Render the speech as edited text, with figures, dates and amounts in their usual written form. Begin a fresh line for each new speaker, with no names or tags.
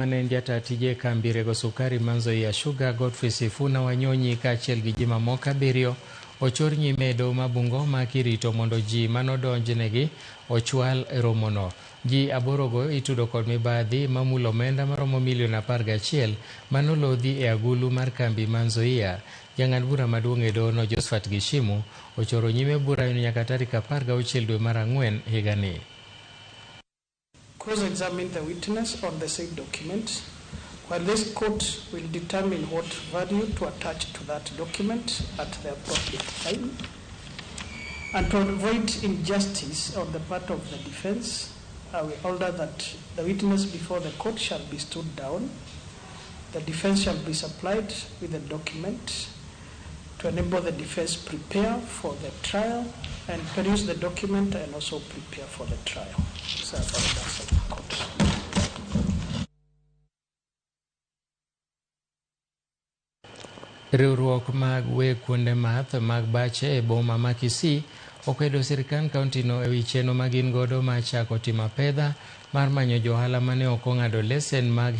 Mane en jata tije e kambi rego sukari ma Nzoia Sugar, Godfrey Sifuna Wanyonyi kaachiel gi ji mamoko 7 ochor nyime e doho ma Bungoma kirito mondo ji manodonjnegi ochwal e romono. Ji 8 go itudo kod mibadhi mamulo omenda maromo milion 11 manolodhi e agulu mar kambi ma Nzoia. Jang'ad bura maduong' e dohono Josephat Gishimu ochoro nyime bura nyaka tarik 16 dwe mar 4 higani.
Cross-examine the witness on the said document, while this court will determine what value to attach to that document at the appropriate time. And to avoid injustice on the part of the defense, I will order that the witness before the court shall be stood down. The defense shall be supplied with the document to enable the defense prepare for the trial and produce the document and also prepare for the trial. So that's the court.
Riwruok mag weg kuonde math mag bache e boma ma Kisii okwedo sirkand kaunti no ewi chenro ma gin godo mar chako timo apedha mar manyo johala mane ok ong'ado lesen mag